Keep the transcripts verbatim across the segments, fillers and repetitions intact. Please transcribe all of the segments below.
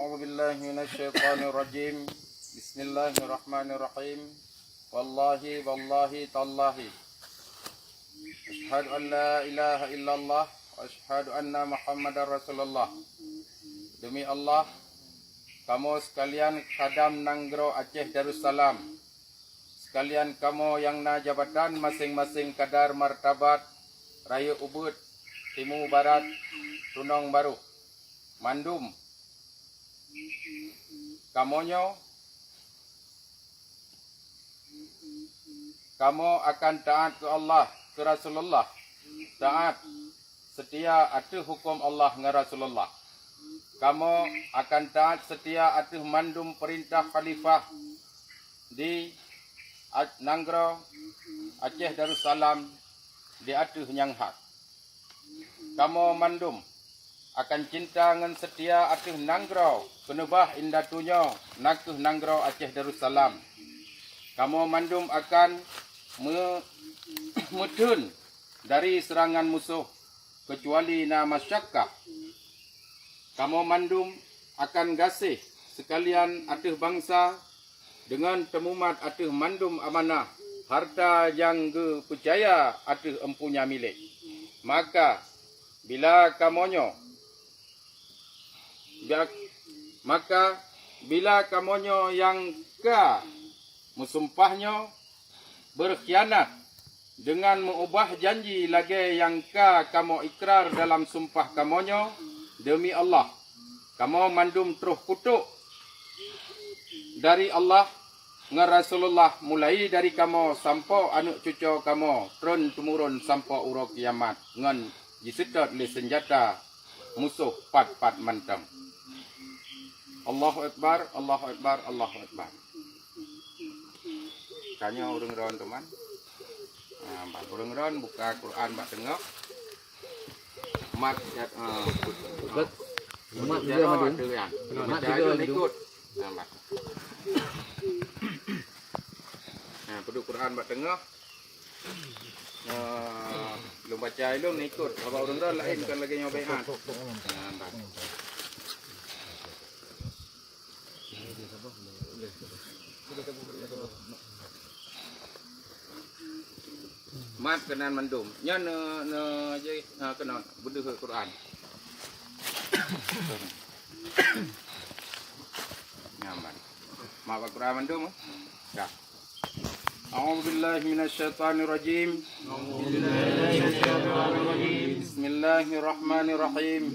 A'udzubillahi minasyaitonirrajim. Bismillahirrahmanirrahim. Wallahi, wallahi, tallahi. Asyhadu an la ilaha illallah wa asyhadu anna Muhammadar Rasulullah. Demi Allah, kamoe sekalian khadam nanggroe Aceh Darussalam. Sekalian kamoe nyang na jabatan maséng-maséng kadar martabat, rayeuk ubeuet, timu barat, tunong barôh, mandum kamoe nyoe, kamoe akan taát keu Allah, keu Rasulullah, taát seutia ateueh huköm Allah ngon Rasulullah. Kamoe akan taát seutia ateueh mandum peurintah khalifah di A-, nanggroe Aceh Darussalam di ateueh nyang hak. Kamoe mandum akan cinta ngon seutia ateueh nanggroe keuneubah indatu nyoe, na kheueh nanggroe Aceh Darussalam. Kamoe mandum akan meu-, meutheun dari seurangan musoh, keucuali na masyakkah. Kamoe mandum akan gaséh seukalian ateueh bansa deungon teumumat ateueh mandum amanah hareuta nyang geupeucaya ateueh empunya milék. Maka, bila kamoe nyoe, bia-, maka, bila kamoe nyoe nyang ka meusumpah nyoe beurkhianat deungon meu-ubah janji lagée nyang ka kamoe ikrar dalam sumpah kamoe nyoe, demi Allah, kamoe mandum troh kutok dari Allah ngon Rasulullah, mulai dari kamoe sampoe aneuëk cucoe kamoe, tron teumurun sampoe uroe kiamat, ngon jiseutôt lé seunjata musoh pat-pat mantong. Allahu Akbar, Allahu Akbar, Allahu Akbar. Tanyoe ureuëng droen teuma. Nah, bak ureuëng droen buka Quran bak teungoh. Mat, eh, mat juga, jaroe Madun. Ada kan? Mat juga, Madun. Ikut. Nah, bak. Nah, peuduek Quran bak teungoh. Nah, lôn baca ilôn ikut. Haba ureuëng droen laén kon lagée nyoe baiát. Nah, bak. Mat keunan mandum. Nyan ne, ne, je, ha, keunan beudeuh Quran. Nyaman. Mat Quran mandum, eh? Dah. A'udzubillahi minasyaitonirrajim. Bismillahirrahmanirrahim.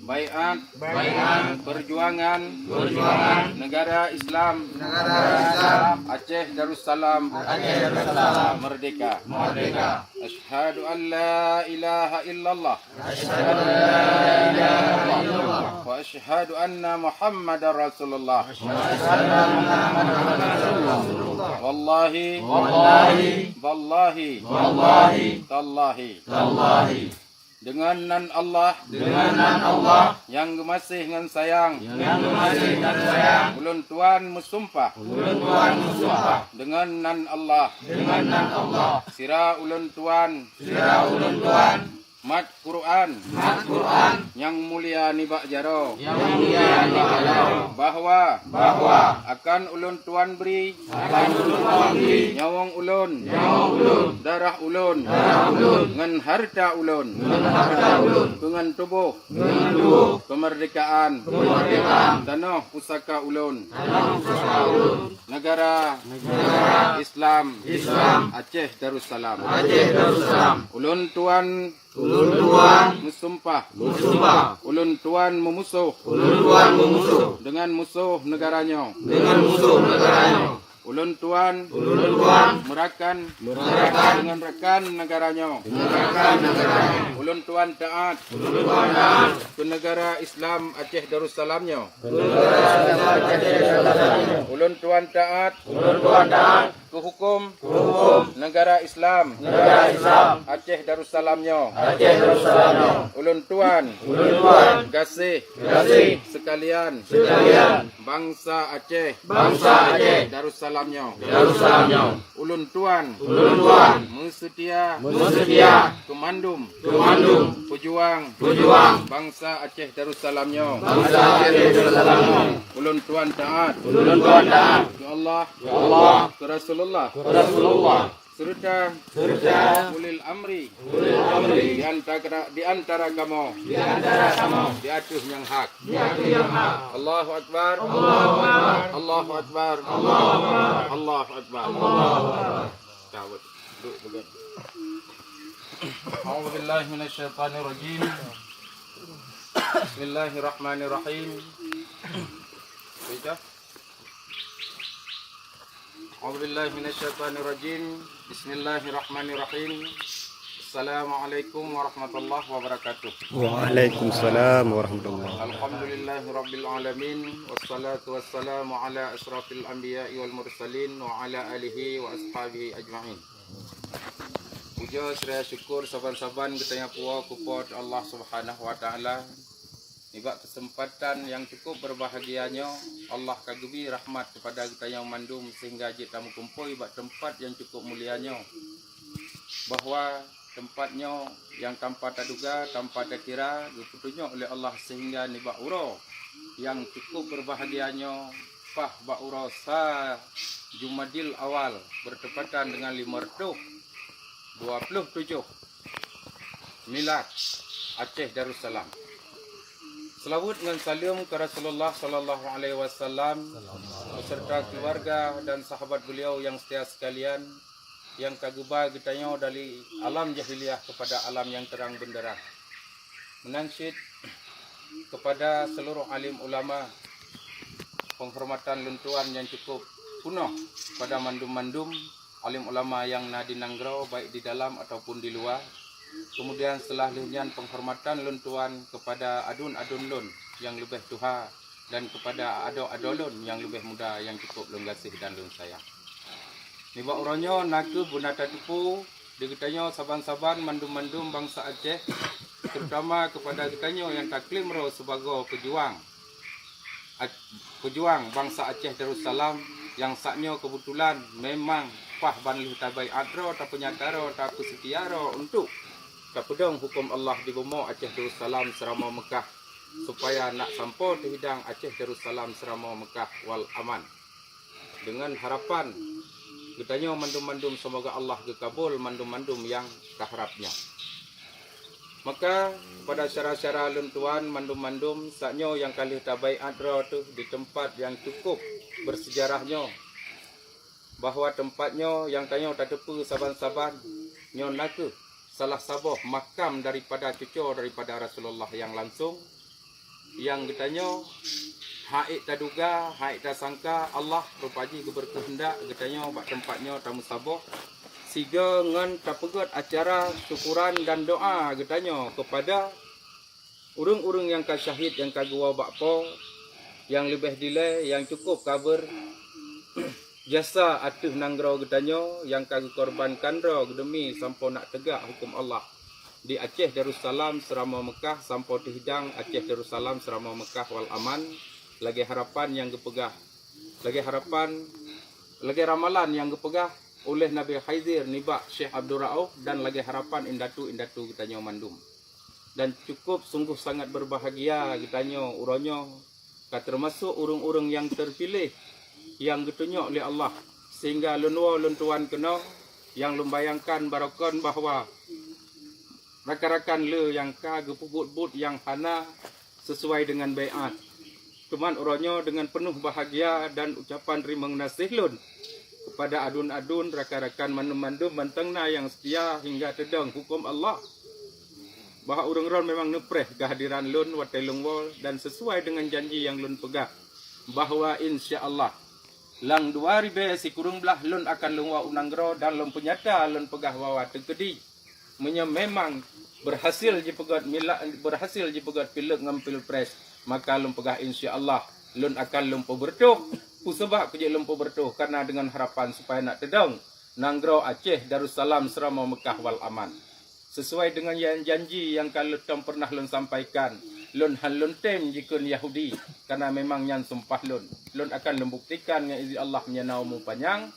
Baiat. Baiat. Perjuangan. Perjuangan. Negara Islam. Negara Islam. Aceh Darussalam. Aceh Darussalam. Merdeka. Merdeka. Asyhadu an la ilaha illallah. Asyhadu an la ilaha illallah. Wa asyhadu anna Muhammadar Rasulullah. Wa asyhadu anna Muhammadar Rasulullah. Wallahi. Wallahi. Wallahi. Wallahi. Tallahi. Tallahi. Deungon nan Allah. Deungon nan Allah. Nyang geumaséh ngon sayang. Nyang geumaséh ngon sayang. Ulôn tuan meusumpah. Ulôn tuan meusumpah. Deungon nan Allah. Deungon nan Allah. Sira ulôn tuan. Sira ulôn tuan. Mat Quran. Mat Quran. Nyang mulia nibak jaroe. Nyang mulia nibak jaroe. Bahwa. Bahwa. Akan ulôn tuan bri. Akan ulôn tuan bri. Nyawöng ulôn. Nyawöng ulôn. Darah ulôn. Darah ulôn. Ngon hareuta ulôn. Ngon hareuta ulôn. Keu ngon tuboh. Keu ngon tuboh. Keumeurdekaan. Keumeurdekaan. Tanoh pusaka ulôn. Tanoh pusaka ulôn. Negara. Negara. Islam. Islam. Aceh Darussalam. Aceh Darussalam. Ulôn tuan. Ulôn tuan. Meusumpah. Meusumpah. Ulôn tuan meumusoh. Ulôn tuan meumusoh. Deungon musoh negara nyoe. Deungon musoh negara nyoe. Ulôn tuan. Ulôn tuan. Meurakan. Meurakan. Deungon rakan negara nyoe. Deungon rakan negara nyoe. Ulôn tuan taát. Ulôn tuan taát. Keu negara Islam Aceh Darussalam nyoe. Keu negara Islam Aceh Darussalam nyoe. Ulôn tuan taát. Ulôn tuan taát. Hukum. Hukum. Negara Islam. Negara Islam. Aceh Darussalam nyoe. Aceh Darussalam nyoe. Ulôn tuan. Ulôn tuan. Gaséh. Gaséh. Sekalian. Sekalian. Bansa Aceh. Bansa Aceh. Darussalam nyoe. Darussalam nyoe. Ulôn tuan. Ulôn tuan. Meuseutia. Meuseutia. Keu mandum. Keu mandum. Peujuang. Peujuang. Bansa Aceh Darussalam nyoe. Bansa Aceh Darussalam nyoe. Ulôn tuan taat. Ulôn tuan taat. Keu Allah. Keu Allah. Keu Rasulullah. Keu Rasulullah. Serta. Serta. Ulil amri. Ulil amri. Di antara, di antara kamoe. Di antara kamoe. Di ateueh nyang hak. Di ateueh nyang hak. Allahu Akbar. Allahu Akbar. Allahu Akbar. Allahu Akbar. Allahu Akbar. Allahu Akbar. Dawet. Duduk peugah. A'udzubillahi minasyaitonirrajim. Bismillahirrahmanirrahim. Baca. A'udzubillahi minasyaitonirrajim. Bismillahirrahmanirrahim. Assalamualaikum warahmatullahi wabarakatuh. Waalaikumsalam warahmatullahi. Alhamdulillahirabbil alamin. Wassalatu wassalamu ala asyrafil anbiya'i wal mursalin wa ala alihi wa ashabihi ajma'in. Puja serta syukur saban-saban geutanyoe puwoe keu Po teu Allah Subhanahu wa Taala. Nibak keuseumpatan nyang cukup beurbahagia nyoe, Allah ka geubri rahmat keupada geutanyoe mandum seuhingga jeuet tameukumpôi bak teumpat nyang cukup mulia nyoe, bahwa teumpat nyoe nyang tanpa taduga, tanpa takira, geupeutunyok lé Allah seuhingga nibak uroe nyang cukup beurbahagia nyoe, paih bak uroe sa Jumadil Awal, beurtepatan deungon lima reutôh dua ploh tujoh Milad Aceh Darussalam. Seulaweuet ngon saleuem keu Rasulullah sallallahu alaihi wasallam beserta keuluwarga dan sahabat beuliau nyang seutia sekalian, nyang ka geuba geutanyoe dari alam jahiliyah keupada alam nyang terang beunderang. Meunan cit keupada seuluroh alim ulama, peunghormatan lôn tuan nyang cukup peunoh keupada mandum-mandum alim ulama nyang na di nanggroe, baik di dalam ataupun di luwa. Keumudian seuteulah lheueh nyan, peunghormatan lôn tuan keupada aduen-aduen lôn nyang leubeh tuha dan keupada adoe-adoe lôn nyang leubeh muda nyang cukup lôn gaséh dan lôn sayang. Nibak uroe nyoe na kheueh beuna tateupeue di geutanyoe saban-saban mandum-mandum bansa Aceh, terutama keupada geutanyoe nyang taklaim droe sibagoe peujuang, Ac-, peujuang bansa Aceh Darussalam, nyang saat nyoe keubeutulan memang paih ban lheueh tabaiát droe, tapeunyata droe, tapeuseutia droe untuk tapeudong huköm Allah di bumoe Aceh Darussalam Seuramoe Meukah, supaya nak sampoe teuhidang Aceh Darussalam Seuramoe Meukah wal aman. Deungon harapan geutanyoe mandum-mandum, seumoga Allah geukabul mandum-mandum nyang taharab nyoe. Maka, keupada syedara-syedara lôn tuan mandum-mandum, saat nyoe nyang ka lheueh tabaiát droe teuh di teumpat nyang cukup beuseujarah nyoe, bahwa teumpat nyoe nyang tanyoe tateupeue saban-saban nyoe na kheueh salah saboh makam daripada cucoe daripada Rasulullah nyang langsong, nyang geutanyoe han ék taduga, han ék tasangka, Allah rupa jih geubeureukeundak geutanyoe bak teumpat nyoe tameusaboh, sigoe ngon tapeugét acara syukuran dan doa geutanyoe keupada ureuëng-ureuëng nyang ka syahid nyang ka geuwoe bak Po, nyang leubeh dilée nyang cukup ka beur jasa ateueh nanggroe geutanyoe nyang ka geukorbankan droe geudeumi sampoe nak teugak huköm Allah di Aceh Darussalam Seuramoe Meukah sampoe teuhidang Aceh Darussalam Seuramoe Meukah wal aman, lagée harapan nyang geupeugah, lagée harapan, lagée ramalan nyang geupeugah uleh Nabi Khidir nibak Syekh Abdul Rauf dan lagée harapan indatu-indatu geutanyoe mandum. Dan cukup sunggoh sangat beurbahagia geutanyoe uroe nyoe ka teumasok ureuëng-ureuëng nyang teupiléh nyang geutunyok lé Allah, sehingga lôn woe lôn tuan keunoe nyang lôn bayangkan baroekon bahwa rakan-rakan le nyang ka geupeubuet buet nyang hana sisuai deungon baiát. Teuma uroe nyoe deungon peunoh bahagia dan ucapan teurimong gaséh lôn keupada aduen-aduen, rakan-rakan mandum-mandum mantong na nyang seutia hingga teudong huköm Allah, bahwa ureuëng droen memang neupreh keuhadiran lôn watée lôn woe dan sisuai deungon janji nyang lôn peugah, bahwa insya Allah lam dua ribée sikureueng blaih lôn akan lôn woe u nanggroe dan lôn peunyata lôn peugah bahwa teukeudi meunyoe memang beurhasil jipeugét mila-, beurhasil jipeugét pilék ngon pilpres, maka lôn peugah insya Allah lôn akan lôn peubeureutoh Peue sabab keu jeuet lôn peubeureutoh? Karena deungon harapan supaya nak teudong nanggroe Aceh Darussalam Seuramoe Meukah wal Aman. Sesuai deungon nyang janji nyang ka lôn pernah lôn sampaikan, lôn hán lôn tem jikheun Yahudi, karena memang nyan sumpah lôn. Lôn akan lôn buktikan ngon izin Allah meunyoe na umu panyang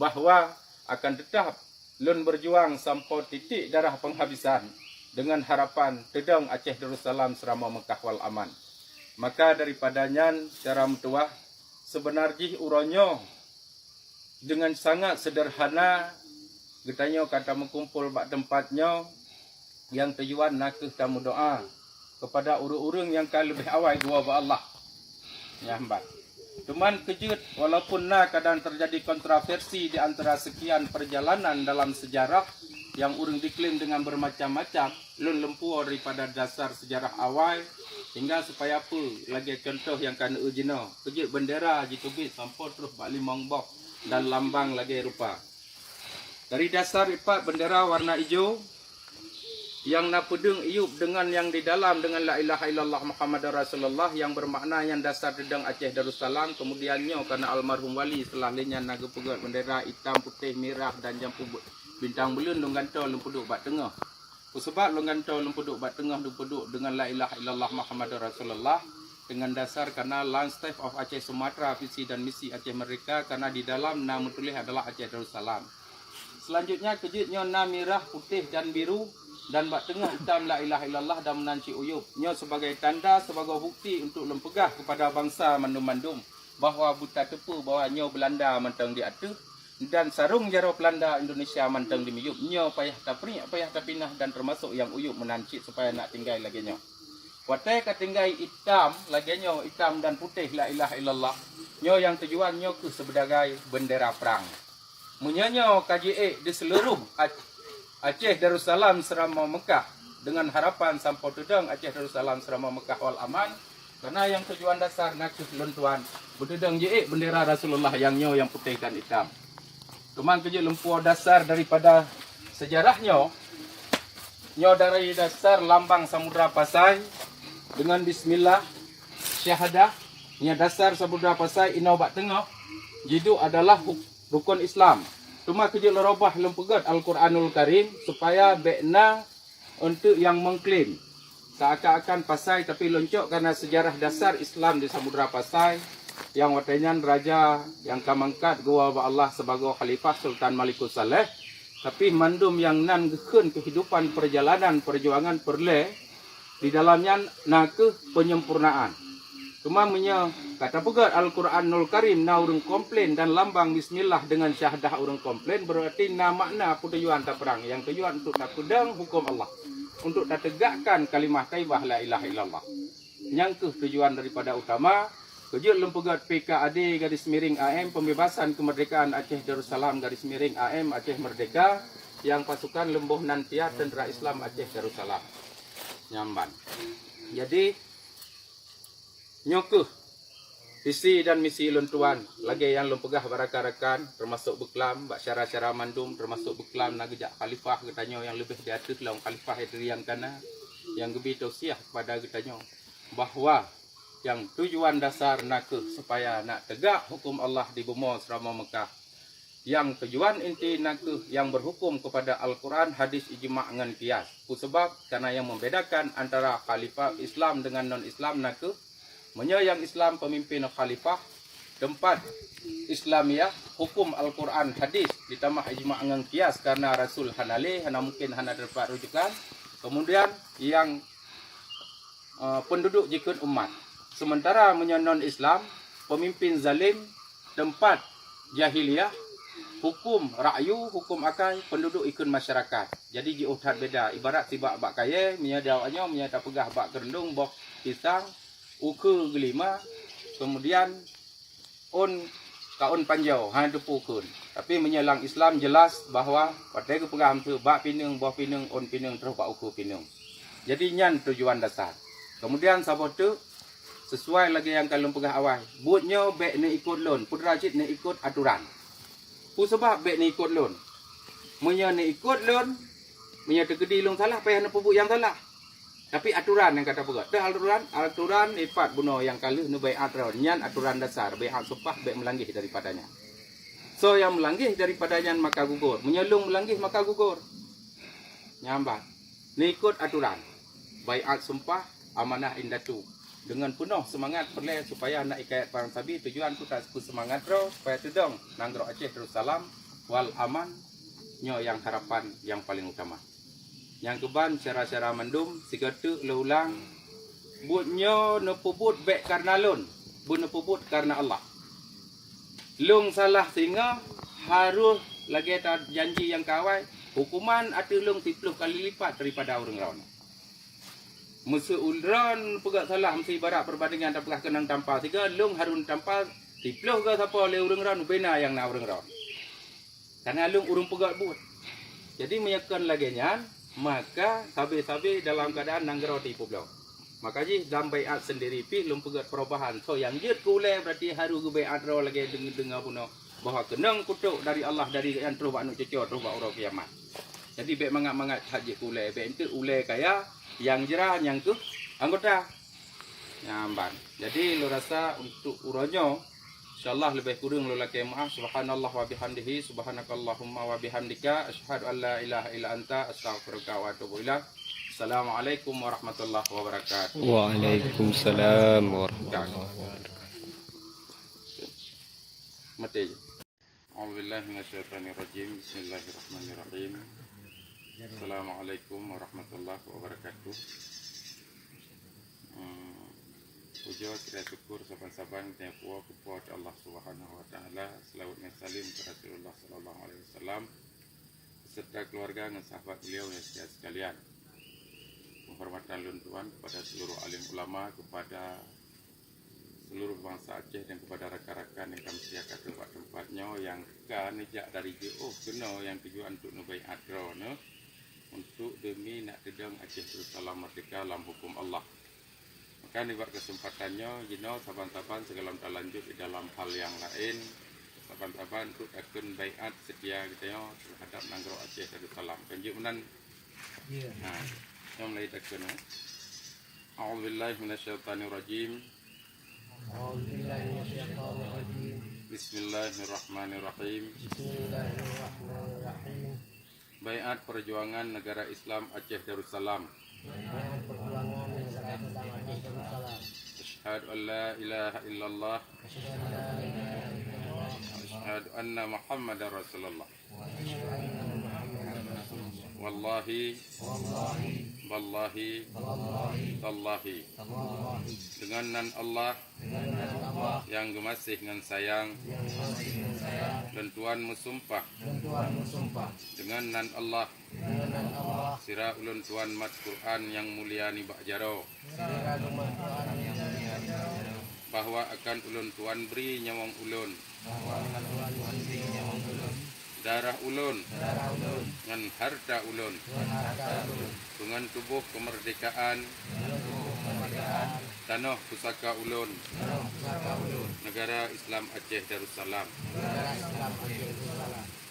bahwa akan teutap lôn beujuang sampoe titik darah peunghabisan deungon harapan teudong Aceh Darussalam Seuramoe Meukah wal Aman. Maka daripada nyan, syedara meutuwah, seubeuna jih uroe nyoe deungon sangat seudeurhana geutanyoe ka tameukumpol bak teumpat nyoe, nyang tujuan na kheueh tameudoá keupada ureuëng-ureuëng nyang ka leubeh awai geuwoe bak Allah. Nyan ban. Teuma keu jeuet, walaupun na kadang teujadi kontroversi di antara seukian peurjalanan dalam seujarah nyang ureuëng diklaim deungon beumacam-macam, lôn lumpoe daripada dasar seujarah awai hingga supaya peue lagée cuntoh nyang ka neueu jinoe, keu jeuet beundera jiteubiet sampoe troh bak limong boh dan lambang lagée rupa. Dari dasar ipat beundera warna ijo, nyang na peudeueng iyup deungon nyang di dalam deungon la ilaha illallah Muhammadar Rasulullah, nyang beumakna nyan dasar teudong Aceh Darussalam. Keumudian nyoe kana almarhum wali, seuteulah lé nyan na geupeugét beundera itam, putéh, mirah dan jampu bintang buleuen lôn gantoe lôn peuduek bak teungoh. Peue sabab lôn gantoe lôn peuduek bak teungoh, lôn peuduek deungon la ilaha illallah Muhammadar Rasulullah, deungon dasar kana Land Staff of Aceh Sumatra, visi dan misi Aceh Merdeka, kana di dalam na meutuléh adalah Aceh Darussalam. Seulanjutnya, keu jeuet nyoe na mirah, putéh dan biru, dan bak teungoh itam la ilaha illallah dan meunan cit uyueb. Nyoe sibagai tanda, sibagoe bukti untuk lôn peugah keupada bansa mandum-mandum bahwa beutateupeue bahwa nyoe Beulanda mantong di ateueh dan sarong jaroe Beulanda Indonesia mantong di miyueb. Nyoe payah tapriek, payah tapinah dan teumasok nyang uyueb meunan cit supaya nak tinggai lagée nyoe. Watée ka tinggai itam lagée nyoe, itam dan putéh la ilaha illallah, nyoe nyang tujuan nyoe kheueh seubeudai beundera prang. Meunyoe nyoe ka jiék di seuluruh Ac-, Aceh Darussalam Seuramoe Meukah deungon harapan sampoe teudong Aceh Darussalam Seuramoe Meukah wal aman, karena nyang tujuan dasar na kheueh lôn tuan beuteudong jiék beundera Rasulullah nyang nyoe nyang putéh dan itam. Teuma keu jeuet lumpoe dasar daripada seujarah nyoe, nyoe dari dasar lambang Samudra Pasai deungon bismillah, syahadah, nyoe dasar Samudra Pasai inoe bak teungoh, jiduek adalah hu-, rukon Islam. Teuma keu jeuet lôn reubah lôn peugét Al-Quranul Karim supaya bék na eunteuk nyang meuklaim seakan-akan Pasai, tapi lôn cok kana seujarah dasar Islam di Samudra Pasai, nyang watée nyan raja nyang ka mangkat geuwoe bak Allah sibagoe khalifah Sultan Malikus Saleh, tapi mandum nyang nan geukheun keuhidupan peurjalanan peurjuangan peureulée di dalam nyan na kheueh peunyempurnaan. Teuma meunyoe ka tapeugét Al-Quranul Karim na ureuëng komplain dan lambang bismillah deungon syahadah ureuëng komplain, beurati na makna peue tujuan tapeurang, nyang tujuan untuk tapeudong huköm Allah, untuk tateugakkan kalimah thaibah la ilaha illallah. Nyang kheueh tujuan daripada utama, keu jeuet lôn peugét P K A D garis miring A M, pembebasan kemerdekaan Aceh Darussalam garis miring A M, Aceh Merdeka, nyang pasukan leumbôh nan tiat Tentera Islam Aceh Darussalam. Nyan ban. Jadi, nyoe kheueh visi dan misi lôn tuan, lagée nyang lôn peugah bak rakan-rakan, teumasok beuklam, bak syedara-syedara mandum, teumasok beuklam na geujak khalifah geutanyoe nyang leubeh di ateueh lom, khalifah nyang teudiang kana, nyang geubi tausiah keupada geutanyoe bahwa nyang tujuan dasar na kheueh supaya nak teugak huköm Allah di bumoe Seuramoe Meukah. Nyang tujuan inti na kheueh nyang beuhuköm keupada Al-Quran, hadis, ijma ngon kias. Peue sabab? Karena nyang membedakan antara khalifah Islam dengan non-Islam na kheueh, meunyoe nyang Islam peumimpin khalifah, teumpat Islamiyah, huköm Al-Quran, hadis, ditamah ijma ngon kias, karena Rasul hana lé, hana mungkin, hana teupat rujukan. Kemudian nyang eh, peunduduk jikheun umat. Sementara meunyoe non-Islam, peumimpin zalim, teumpat jahiliyah, huköm ra'yu, huköm akai, peunduduk ikheun masyarakat. Jadi jiôh that beda. Ibarat sibak bak kayée, meunyoe di awak nyoe, meunyoe tapeugah bak keureundong, boh pisang, ukeue geulima, kemudian ôn ka ôn panjoe, hana teupeu kheun. Tapi meunyoe lam Islam jelas bahwa watée geupeugah hampeue bak pineung, boh pineung, ôn pineung, troh bak ukeue pineung. Jadi nyan tujuan dasar. Kemudian saboh teuk, sesuai lagée nyang ka lôn peugah awai, buet nyoe bék neuikot lôn, peue teuma cit neuikot atoran. Peue sabab bék neuikot lôn? Meunyoe neuikot lôn, meunyoe teukeudi lôn salah, payah neupeubuet nyang salah. Tapi atoran nyang ka tapeugah. Teuh atoran, atoran ipat bunoe nyang ka lheueh neubaiat droe. Nyan atoran dasar, baiat sumpah bèk meulanggeh daripada nyan. Soe nyang meulanggeh daripada nyan maka gugur. Meunyoe lôn meulanggeh maka gugur. Nyan ban. Neuikot atoran. Baiat sumpah, amanah indatu. Deungon peunoh seumangat peureulèe supaya na hikayat barang sabi tujuan keu taseuku seumangat droe supaya teudong nanggroe Aceh Darussalam wal aman, nyoe nyang harapan nyang paleng utama. Nyang keuban syedara-syedara mandum, sigoe teuk lôn ulang, buet nyoe neupeubuet bèk kareuna lôn, buet neupeubuet kareuna Allah. Lôn salah singoh harôh lagèe ta-, janji nyang ka awai, huköman ateueh lôn siplôh kali lipat daripada ureueng droeneuh. Meuseu ureueng droeneuh peugah salah, meuseu ibarat perbandingan tapeugah keunong tampa sigoe, lôn harôh tampa siplôh goe sapo lé ureueng droeneuh, bina nyang na ureueng droeneuh. Kareuna lôn ureueng peugah buet. Jadi, meunyoe kon lagèe nyan, maka sabe-sabe dalam keuadaan nanggroe tipu bloe. Maka jih dalam baiat sendiri pih lôn peugah perubahan. Soe nyang jeuet keu ulèe, berarti harôh geubaiat droe lagèe deungo-deungo bunoe bahwa keunong kutok dari Allah, dari gobnyan troh bak aneuk cucoe, troh bak uroe kiamat. Jadi, bèk mangat-mangat that jeuet keu ulèe, bèk enteuk ulèe kaya nyang jra nyang keuh anggota. Nyan ban. Jadi, lôn rasa untuk uroe nyoe, insyaallah leubeh kureueng lôn lakèe meu'ah. Subhanallah wa bihamdihi, subhanakallahumma wa bihamdika, asyhadu an la ilaha illa anta, astaghfiruka wa atubu ilaik. Assalamualaikum warahmatullahi wabarakatuh. Waalaikumsalam warahmatullahi wabarakatuh. Mati. A'udzubillahi minasyaitonirrajim. Bismillahirrahmanirrahim. Assalamualaikum warahmatullahi wabarakatuh. Hmm, pujoe serta syukur saban-saban tanyoe puwoe keu Po teu Allah Subhanahu wa Taala, selawat ngon salim keu Rasulullah sallallahu alaihi wasallam, beserta keluarga ngon sahabat beliau nyang setia sekalian. Penghormatan lôn tuan kepada seluruh alim ulama, kepada seluruh bansa Aceh dan kepada rakan-rakan nyang ka meusiah ka trok bak teumpat nyoe nyang ka neujak dari jiôh keunoe nyang tujuan untuk neubaiat droeneuh untuk demi nak teudong Aceh Darussalam merdeka lam huköm Allah. Maka nibak keuseumpatan nyoe jinoe saban-saban sigohlom talanjut di dalam hal nyang laén, saban-saban untuk takheun baiat seutia geutanyoe teuhadap nanggroe Aceh Darussalam. Kan jeuet meunan? Ya. Ha, nyoe mulai takheun, eh. A'udzubillahi minasyaitonirrajim. A'udzubillahi minasyaitonirrajim. Bismillahirrahmanirrahim. Bismillahirrahmanirrahim. Baiat Perjuangan Negara Islam Aceh Darussalam. Baiat Perjuangan Negara Islam Aceh Darussalam. Asyhadu an la ilaha illallah. Asyhadu an la ilaha illallah. Asyhadu anna Muhammadar Rasulullah. Wallahi, wallahi, tallahi, deungon nan Allah nyang geumaséh ngon sayang, lôn tuan meusumpah, deungon nan Allah, sira ulôn tuan mat Quran nyang mulia nibak jaroe, bahwa akan ulôn tuan bri nyawöng ulôn, darah ulôn, ngon hareuta ulôn, deungon tuboh keumeurdekaan tanoh pusaka ulôn, Negara Islam Aceh Darussalam.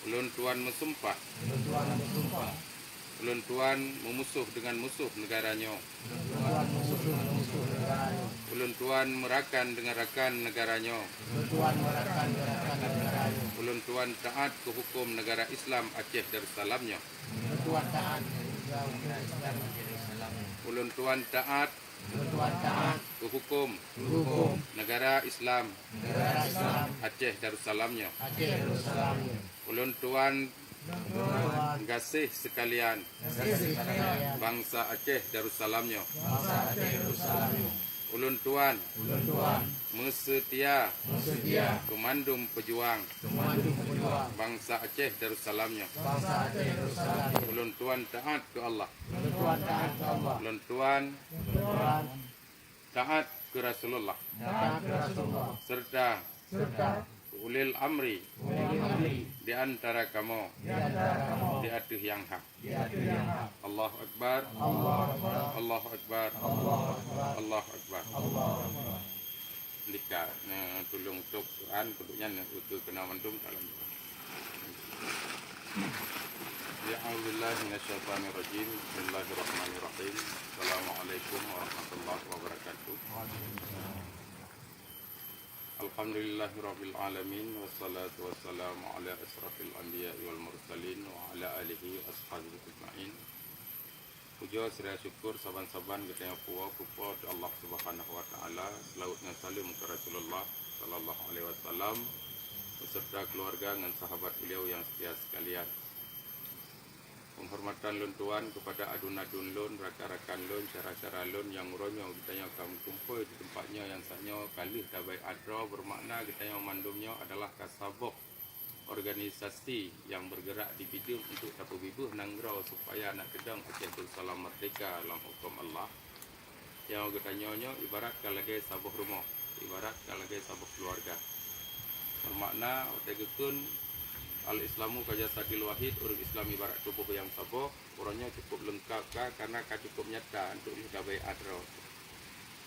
Ulôn tuan meusumpah, ulôn tuan meumusoh deungon musoh negara nyoe. Ulôn tuan meurakan deungon rakan negara nyoe. Ulôn tuan taát keu huköm negara Islam Aceh Darussalam nyoe. Ulôn tuan taát keu huköm negara Islam Aceh Darussalam nyoe. Ulôn tuan gaséh seukalian bansa Aceh Darussalam nyoe. Ulôn tuan meuseutia keu mandum peujuang bansa Aceh Darussalam nyoe. Ulôn tuan taát keu Allah. Ulôn tuan taát keu Rasulullah, serta keu ulil amri di antara kamoe di ateueh nyang hak. Allahu Akbar. Allahu Akbar. Allahu Akbar. Lika, eh, tulông tôb Quran, keuduek nyan, eh, ukeue keunoe mandum dalam. A'udzubillahi minasyaitonirrajim. Bismillahirrahmanirrahim. Assalamualaikum warahmatullahi wabarakatuh. Alhamdulillahirabbil alamin, wassalatu wassalamu ala asyrafil anbiya'i wal mursalin wa ala alihi wa ashabihi ajma'in. Puja serta syukur saban-saban geutanyoe puwoe keu Po teu Allah Subhanahu wa Taala, seulaweuet ngon saleuem keu Rasulullah sallallahu alaihi wasallam beserta keuluwarga ngon sahabat beliau nyang seutia sekalian. Penghormatan lôn tuan kepada aduen-aduen lôn, rakan-rakan lôn, syedara-syedara lôn nyang uroe nyoe geutanyoe ka meukumpôi di teumpat nyoe nyang saat nyoe ka lheueh tabaiát droe, beumakna geutanyoe mandum nyoe adalah ka saboh organisasi nyang bergerak di bidang untuk tapeubeubaih nanggroe supaya na keudong Aceh Darussalam merdeka lam huköm Allah. Nyang geutanyoe nyoe ibarat ka lagée saboh rumoh, ibarat ka lagée saboh keuluwarga. Beumakna watée geukheun, "Al-Islamu ka jasadil wahid", ureuëng Islam ibarat tuboh nyang saboh, uroe nyoe cukup leungkab ka, karna ka cukup nyata untuk lheueh tabaiát droe.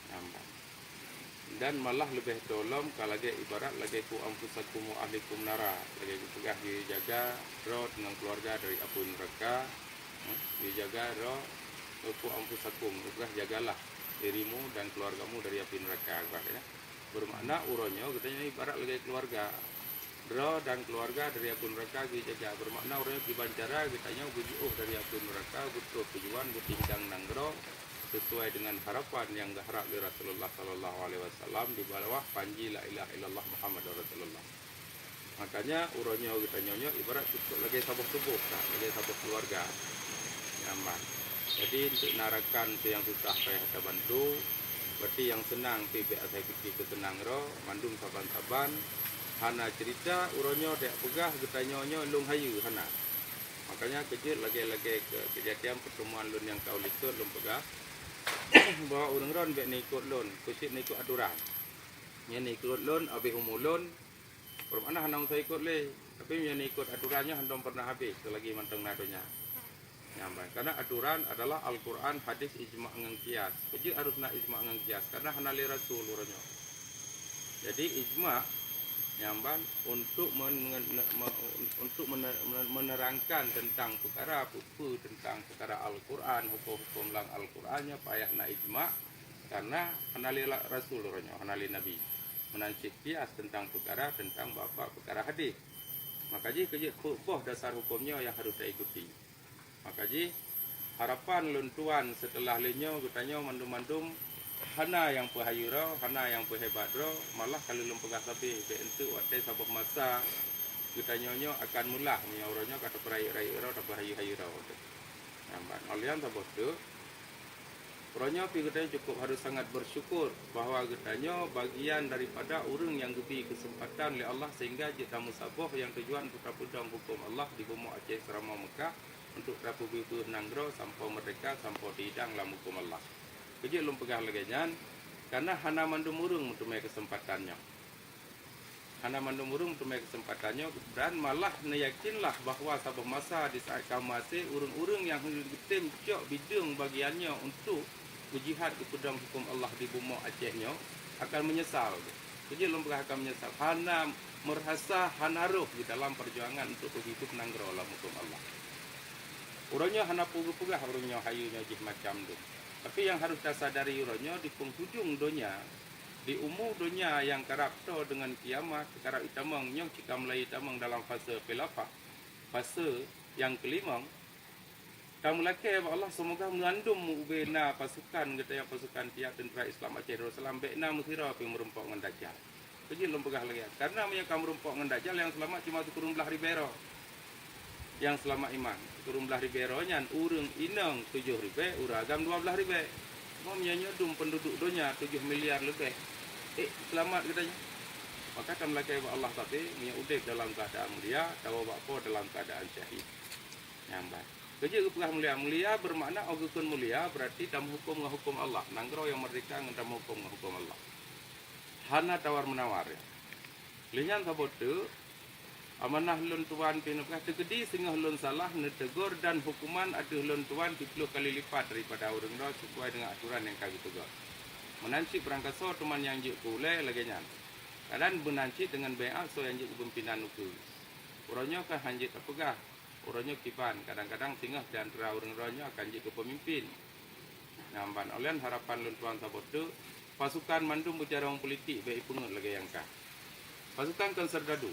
Nyan ban. Dan malah leubeh toe lom ka lagée ibarat lagée "Qu anfusakum wa ahlikum nara", lagée geupeugah, "Geujaga droe ngon keuluwarga dari apui neuraka", eh, "Geujaga droe, qu anfusakum", geupeugah, "Jagalah dirimu dan keuluwargamu dari api neuraka", geupeugah, ya. Beumakna uroe nyoe geutanyoe ibarat lagée keuluwarga. Droe dan keuluwarga dari apui neuraka geujaga. Beumakna uroe nyoe kiban cara geutanyoe geujiôh dari apui neuraka, beutôi tujuan geutindang nanggroe sesuai dengan harapan nyang geuharab lé Rasulullah sallallahu alaihi wasallam di bawah panji la ilaha illallah Muhammadur Rasulullah. Makanya uroe nyoe geutanyoe nyoe ibarat cukup lagée saboh tuboh, ka lagée saboh keuluwarga. Nyan ban. Jadi untuk na rakan tu nyang susah payah tabantu, berarti nyang seunang pih bék asai pike keu seunang droe, mandum saban-saban. Hana cerita uroe nyoe dek peugah geutanyoe nyoe lôn hayeue, hana. Makanya keujeuet lagée-lagée keu keujadian pertemuan lôn nyang ka u likot lôn peugah bahwa ureuëng droen bék neuikot lôn, keucit neuikot aturan. Nyan neuikot lôn abéh umu lôn, Peurumahan hana usah ikot lé, tapi meunyoe ikot aturan nyoe hántom peureunah habéh seulagi mantong na donya. Nyan ban. Karena aturan adalah Al-Quran, hadis, ijma ngon kias. Peue jeuet harôh na ijma ngon kias, karena hana lé rasul uroe nyoe. Jadi ijma nyan ban untuk men-, men-, me-, untuk mene-, men-, menerangkan tentang peukara peue-peue tentang peukara Al-Quran, huköm-huköm lam Al-Quran nyoe payah na ijma, karena hana lé la-, rasul uroe nyoe, hana lé nabi. Meunan cit kias teuntang peukara teuntang bab-bab peukara hadis. Maka jih keujeuet peuet boh dasar huköm nyoe nyang harôh taikuti. Maka jih harapan lôn tuan seuteulah lé nyoe geutanyoe mandum-mandum hana nyang peuhayeue droe, hana nyang peuhebat droe, malah ka lheueh lôn peugah sabe, bék eunteuk watée saboh masa geutanyoe nyoe akan meulah meunyoe uroe nyoe ka tapeurayeuk-rayeuk droe, tapeuhayeue-hayeue droe. Nyan ban. Óh lheueh nyan saboh teuk, Uroe nyoe pih geutanyoe cukup harôh sangat beusyukur bahwa geutanyoe bagian daripada ureuëng nyang geubri keuseumpatan lé Allah sehingga jeuet tameusaboh nyang tujuan untuk tapeudong huköm Allah di bumoe Aceh Seuramoe Meukah untuk tapeubeubaih nanggroe sampoe meurdehka, sampoe teuhidang lam huköm Allah. Peue jeuet lôn peugah lagée nyan, kareuna hana mandum ureuëng meuteumé keuseumpatan nyoe. Hana mandum ureuëng teumé keuseumpatan nyoe, dan malah neuyakinlah bahwa saboh masa di saát ka maséh, ureuëng-ureuëng nyang hana geutem cok bideueng bagian nyoe untuk beujihad geupeudong huköm Allah di bumoe Aceh nyoe akan meunyeusal. Peue jeuet lôn peugah akan meunyeusal? Hana meurasa hana rhoh di dalam peujuangan untuk peubeubaih nanggroe lam huköm Allah. Uroe nyoe hana peue geupeugah ureuëng nyoe hayeue nyoe jih macam dum. Tapi nyang harôh tasadari uroe nyoe di peunghujong donya, di umu donya nyang karab toe deungon kiamat, karab itamong nyoe cit ka mulai itamong dalam fase khilafah, fase nyang keulimong, tameulakée bak Allah seumoga meurandum ubé na pasukan geutanyoe, pasukan tieb teuntra Islam Aceh Darussalam bék na meusira pih meurumpok ngon Dajjal. Peue jeuet lôn peugah lagée nyan? Kareuna meunyoe ka meurumpok ngon Dajjal, nyang seulamat cuma sikureueng blaih ribée droe. Nyang seulamat iman, sikureueng blaih ribée droe nyan ureuëng inong tujoh ribée, ureuëng agam dua blaih ribée. Cuma meunyoe nyoe dum peunduduek donya tujoh miliar leubeh, ék seulamat geutanyoe? Maka tameulakée bak Allah sabe, meunyoe udeb dalam keuadaan mulia, tawoe bak Po dalam keuadaan syahid. Nyan ban. Peue jeuet geupeugah mulia? Mulia beumakna óh geukheun mulia, beurati tameuhuköm ngon huköm Allah. Nanggroe nyang meurdehka ngon tameuhuköm ngon huköm Allah. Hana tawar-meunawar. Lheueh nyan saboh teuk, amanah lôn tuan pih neupeugah, teukeudi singoh lôn salah, neuteugor dan huköman ateueh lôn tuan siplôh kali lipat daripada ureuëng droe sesuai deungon aturan nyang ka geuteugor. Meunan cit beurangkasoe teuma nyang jeuet keu ulée lagée nyan. Dan meunan cit deungon baiát soe nyang jeuet keu pimpénan ukeue. Uroe nyoe ka hán jeuet tapeugah, Uroe nyoe kiban, kadang-kadang singoh di antara ureuëng droe nyoe akan jeuet keu peumimpin. Nyang ban, oleh harapan lôn tuan saboh teuk, pasukan mandum beucarông politik bék ipeungeut lagée nyang ka. Pasukan kon serdadu.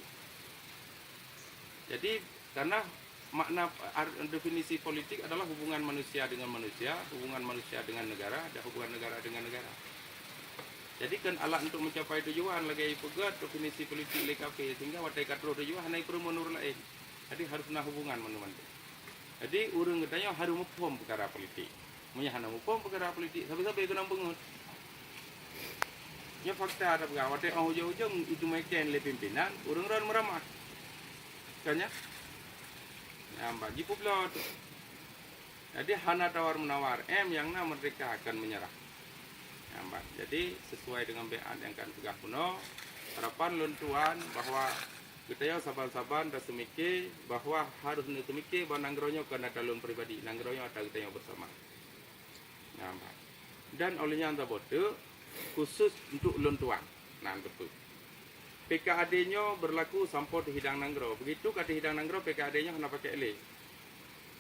Jadi, karena makna ar-, definisi politik adalah hubungan manusia dengan manusia, hubungan manusia dengan negara, dan hubungan negara dengan negara. Jadi, kon alat untuk mencapai tujuan lagée ipeugét definisi politik lé kafé, sehingga watée ka troh tujuan hana ipeureumeun ureuëng laén. Jadi, harus na hubungan mandum-mandum. Jadi, ureuëng geutanyoe harus muphom peukara politik. Meunyoe hana muphom peukara politik, sabe-sabe keunong peungeut. Nyoe fakta tapeugah, watée óh ujong-ujong itu meken lé pimpinan, ureuëng ron meuramah. Kan nyan? Nyang bak jipeubloe tu. Jadi, hana tawar-menawar. M nyang na merdeka akan menyerah. Nyang bak. Jadi, sesuai dengan baiat nyang ka peugah kuno, harapan lôn tuan bahwa geutanyoe saban-saban taseumike bahwa harus neuseumike bahwa nanggroe nyoe kon ata lôn pribadi, nanggroe nyoe ata geutanyoe bersama. Nyang bak. Dan oleh nyan saboh teuk, khusus untuk lôn tuan. Nan teupeu. P K A D nyoe berlaku sampoe teuhidang nanggroe. Begitu ka teuhidang nanggroe, P K A D nyoe hana pakai lé.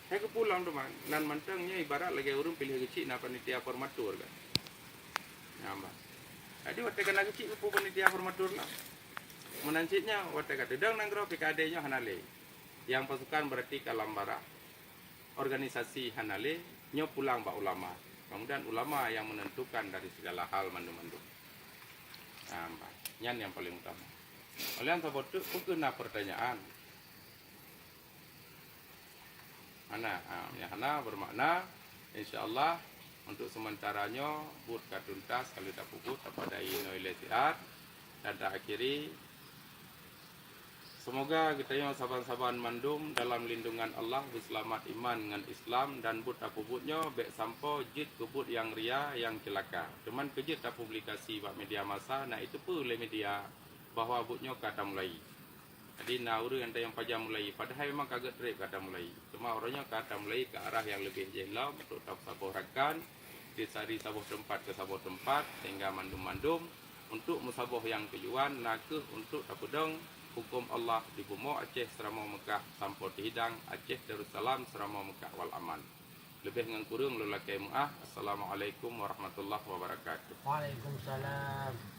Hai keupulang teuma, nan mantong nyoe ibarat lagée ureuëng piléh geuchik na panitia formatur kan. Nyang bak. Jadi watée ka na geuchik keupeue panitia formatur lah. Meunan cit nyoe watée ka teudong nanggroe P K A D nyoe hana lé. Nyang pasukan berarti ka lam barah. Organisasi hana lé, nyoe pulang bak ulama. Kemudian ulama yang menentukan dari segala hal mandum-mandum. Nah, nyan yang paling utama. Oleh nyan saboh teuk, peue na pertanyaan? Hana, ha, nyang hana bermakna, insya Allah, untuk sementara nyoe, buet ka tuntas, ka lheueh tapeubuet, tapadai inoe ilée siat, dan taakhiri, semoga geutanyoe saban-saban mandum dalam lindungan Allah, beuseulamat iman ngon Islam, dan buet tapeubuet nyoe bék sampoe jeuet keu buet nyang ria, nyang ceulaka. Teuma keu jeuet tapublikasi bak media massa, na iteupeue lé media bahwa buet nyoe ka tamulai. Jadi, na ureuëng nyang tanyong pajan mulai, padahai memang ka geutrép ka tamulai. Cuma uroe nyoe ka tamulai ke arah nyang leubeh jih lom untuk tapeusaboh rakan, dari saboh teumpat ke saboh teumpat, sehingga mandum-mandum untuk meusaboh nyang tujuan na kheueh untuk tapeudong huköm Allah di bumoe Aceh Seuramoe Meukah sampoe teuhidang Aceh Darussalam Seuramoe Meukah wal aman. Leubeh ngon kureueng lôn lakée meuáh. Assalamualaikum warahmatullahi wabarakatuh. Waalaikumsalam.